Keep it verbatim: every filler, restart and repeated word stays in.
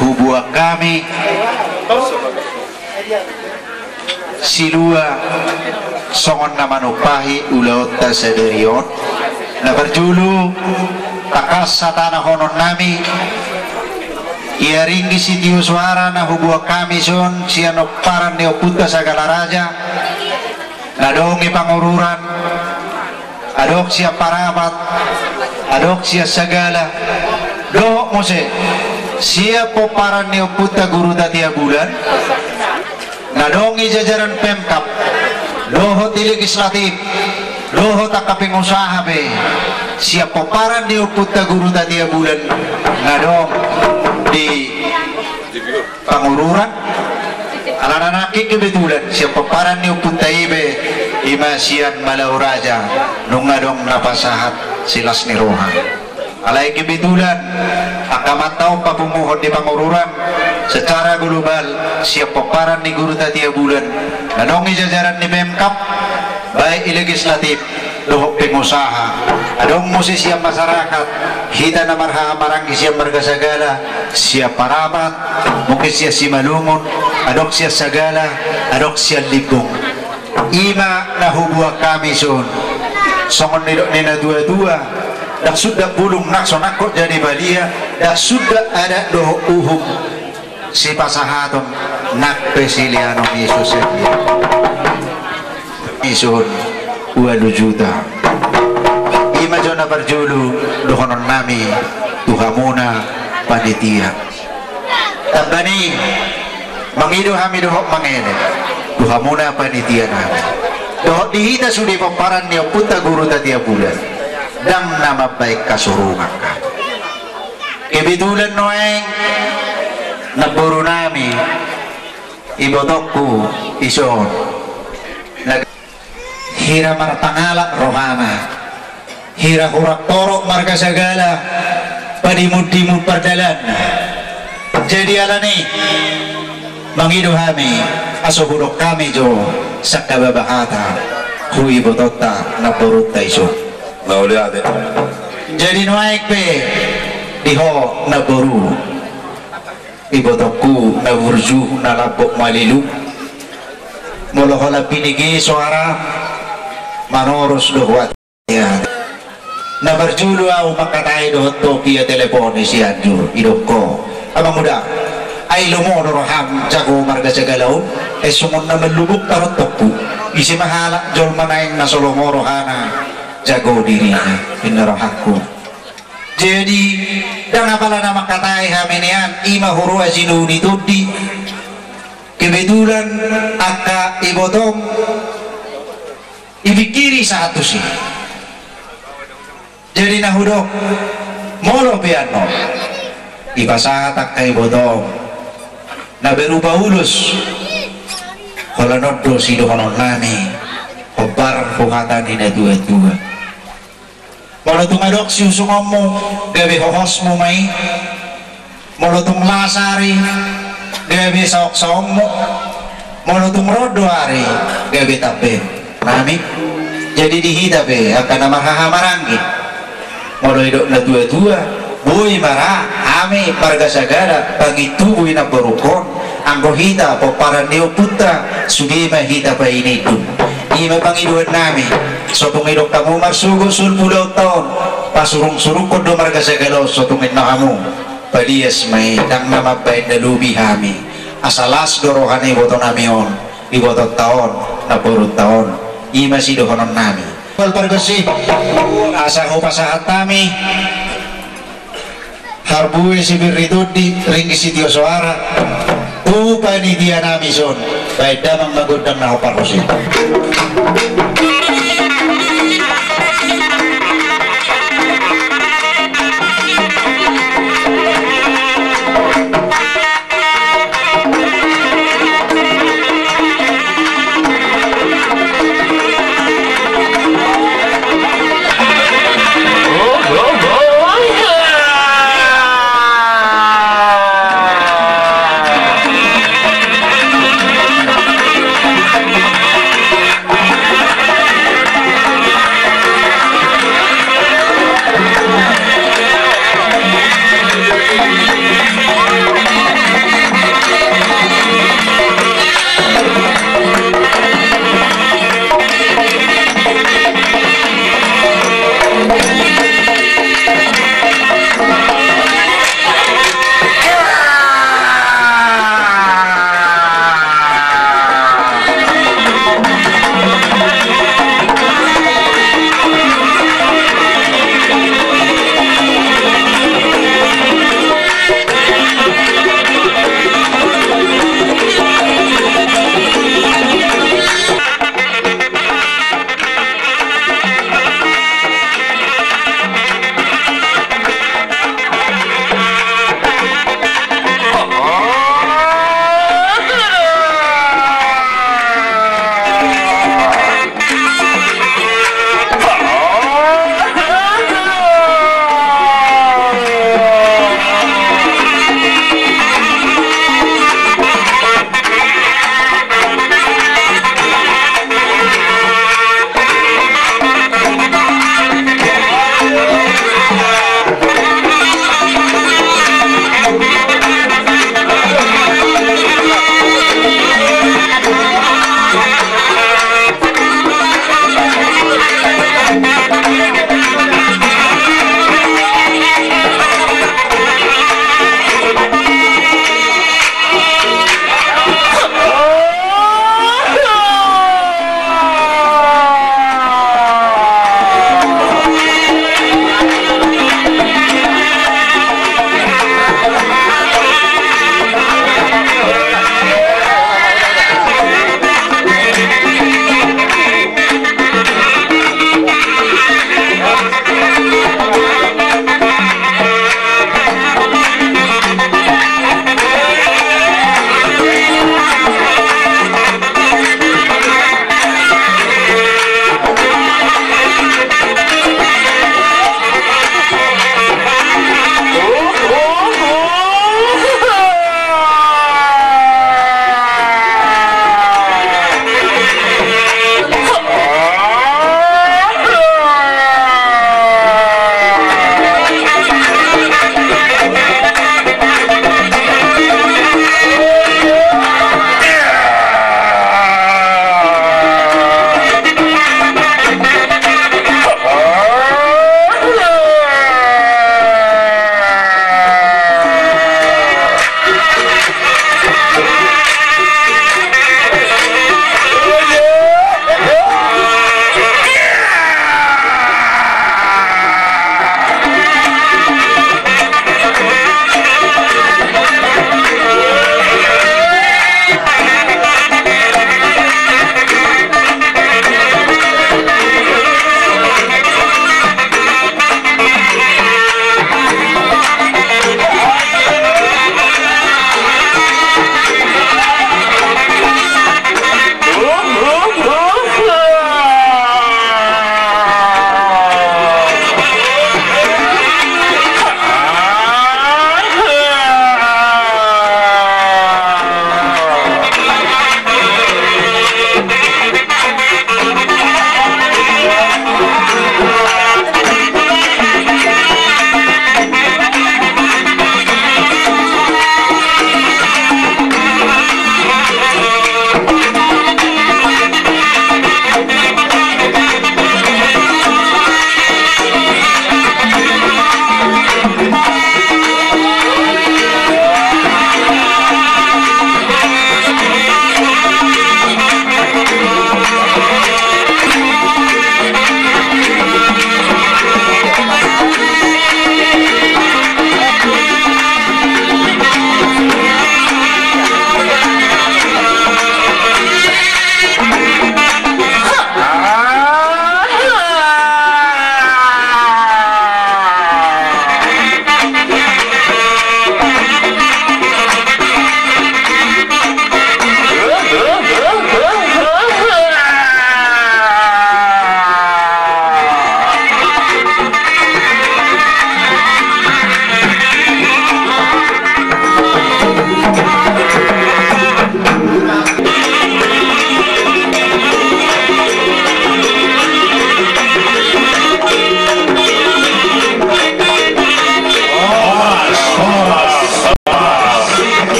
Huboan hami silua songon na manumpahi ulaonta sadari on. Na parjolo, tangkas hatanahonon nami, ia ringgit sitio soara na huboan hami son sian pomparan ni ompunta Sagala Raja, na adong i Pangururan, adong sian Parapat, adong sian Sagala, dohot muse sian pomparan ni ompunta Guru Tatea Bulan, na adong i jajaran Pemkab, dohot i legislatif, dohot angka pengusaha pe sian pomparan ni ompunta Guru Tatea Bulan, na adong di Pangururan, alana nangkin kebetulan sian pomparan ni ompunta i pe, i ma sian Malau Raja, nunga adong na pasahat silas ni roha. Alai kebetulan angka amanta on papunguhon di Pangururan secara global sian pomparan ni Guru Tatea Bulan, na adong i jajaran ni Pemkab, baik i legislatif, dohot pengusaha. Adong muse sian masyarakat, hita na marhahamaranggi sian marga Sagala, sian Parapat, mungkin sian Simalungun, adong sian Sagala, adong sian Limbung. I ma na huboan hami son. Songon nidok ni natuatua, ndang suda bulung na so nangkok jadi balia, ndang suda adat dohot uhum sipasahaton nang pe sileanon i so sadia. Ison ualu juta. I ma jo na parjolo dohonon nami tu hamuna panitia. Tamba ni, mangido hami dohot mangelek tu hamuna panitia nami dohot di hita sude pomparan ni ompunta Guru Tatea Bulan, ndang na mambahen hasurungan hami. Kebetulan nuaeng namboru nami, ibotongku ison, na hira marpangalap rohana, hira hurang torop marga Sagala padimundimun pardalanna. Jadi alani mangido hami, asa hudok hami jo sangkababa hata tu ibotonta namborunta ison. Mauliate. Jadi nuaeng pe di ho namboru, ibotongku na burju na lambok malilu, molo holan binege soara manoros do huat. Na parjolo ahu mangkatai dohot ho via telepon i Sianjur, idok ho, amang uda, ai lomo do roham jago marga Sagala on? Ai songon na mallubuk tarontokku. Ise ma halak jolma naeng na so lomo rohana jago dirina, ninna rohangku. Jadi ndang apala na mangkatai hami nian, i ma huroha sinuhu ni tondi. Kebetulan angka ibotong ipingkiri sahat tusi. Jadi na hudok, molo pe annon ipasahat angka ibotong na berupa ulos, holan on do sidohonon nami, hombar tu hata ni natuatua. Molo tung adong siusungonmu, gabe hohosmu ma i. Molo tung las ari, gabe saongsaongmu. Molo tung ro do ari, gabe tambe nami. Jadi di hita pe angka na marhahamaranggi, molo idok natuatua, boi ma ra hami marga Sagala pangintubu i namborungkon. Anggo hita pomparan ni ompunta, sude ma hita painindung. I ma pangidoan nami. So tung idok hamu marsogot suhut ulaonta on, pasurungsurungkon do marga Sagala on, so tung ninna hamu, palias ma i, ndang na mambahen na lobi hami. Asa las do roha ni iboto nami on, ibotonta on, namborunta on. I ma sidohonon nami. Pal pargonsi, asa hupasahat hami harbue sibir ni tondi, ringgit sitio soara tu panitia nami son, baen damang ma gondang na hombar ro si.